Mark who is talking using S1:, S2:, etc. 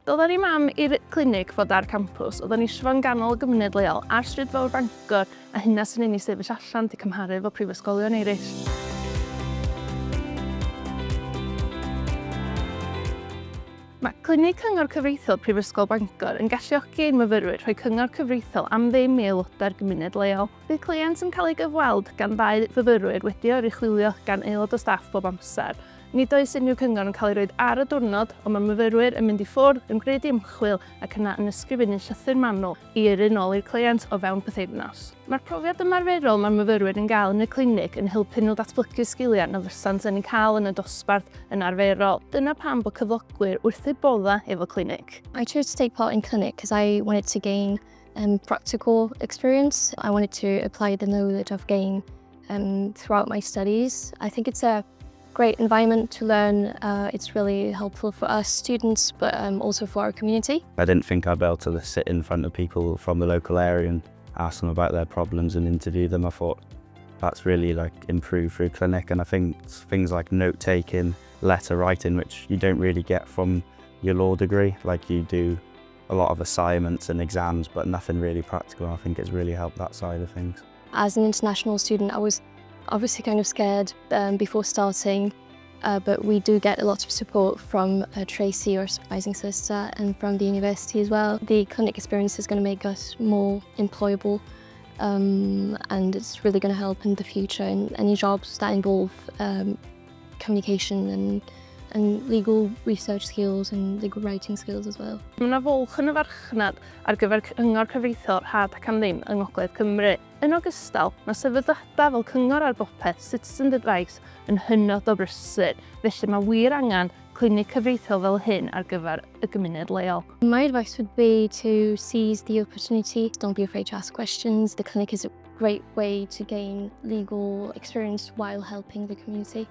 S1: Doedden ni'm am i'r clinig fod ar campws, oedden ni eisiau fo'n ganol y gymuned leol, ar Stryd Fawr Bangor, a hynna sy'n ei ni sefyll allan 'di cymharu efo prifysgolion eraill. Mae Clinig Cyngor Cyfreithiol Prifysgol Bangor yn galluogi ein myfyrwyr rhoi cyngor cyfreithiol am ddim i aelodau'r gymuned leol. Bydd cleient yn cael ei gyfweld gan ddau fyfyrwyr wedi oruchwylio gan aelod o staff bob amser. Nid oes unrhyw cyngor yn cael ei roed ar y diwrnod, ond mae myfyrwyr yn mynd i ffwrdd, yn gwneud eu ymchwil ac yna yn ysgrifennu llythyr manwl i yrru nôl i'r cleient o fewn pythefnos. Mae'r profiad ymarferol mae'r myfyrwyr yn gael yn y clinig yn helpu nhw ddatblygu sgiliau na fysant yn eu cael yn y dosbarth yn arferol. Dyna pam bod cyflogwyr wrth eu boddau efo clinig.
S2: I chose to take part in clinic because I wanted to gain practical experience. I wanted to apply the knowledge I've gained throughout my studies. I think it's a great environment to learn. It's really helpful for us students, but also for our community.
S3: I didn't think I'd be able to sit in front of people from the local area and ask them about their problems and interview them. I thought that's really like improved through clinic, and I think things like note taking, letter writing, which you don't really get from your law degree. Like, you do a lot of assignments and exams, but nothing really practical. I think it's really helped that side of things.
S2: As an international student, I was obviously kind of scared before starting, but we do get a lot of support from Tracy, our supervising solicitor, and from the university as well. The clinic experience is going to make us more employable, and it's really going to help in the future in any jobs that involve communication and legal research skills and legal writing skills as well.
S1: Mae yna fwlch yn y farchnad ar gyfer cyngor cyfreithiol rhad ac am ddim yng Ngogledd Cymru. Yn ogystal, mae sefydliadau fel Cyngor ar Bopeth, Citizen Advice yn hynod o brysur, felly mae wir angen clinig cyfreithiol fel hyn ar gyfer y gymuned leol.
S2: My advice would be to seize the opportunity. Don't be afraid to ask questions. The clinic is a great way to gain legal experience while helping the community.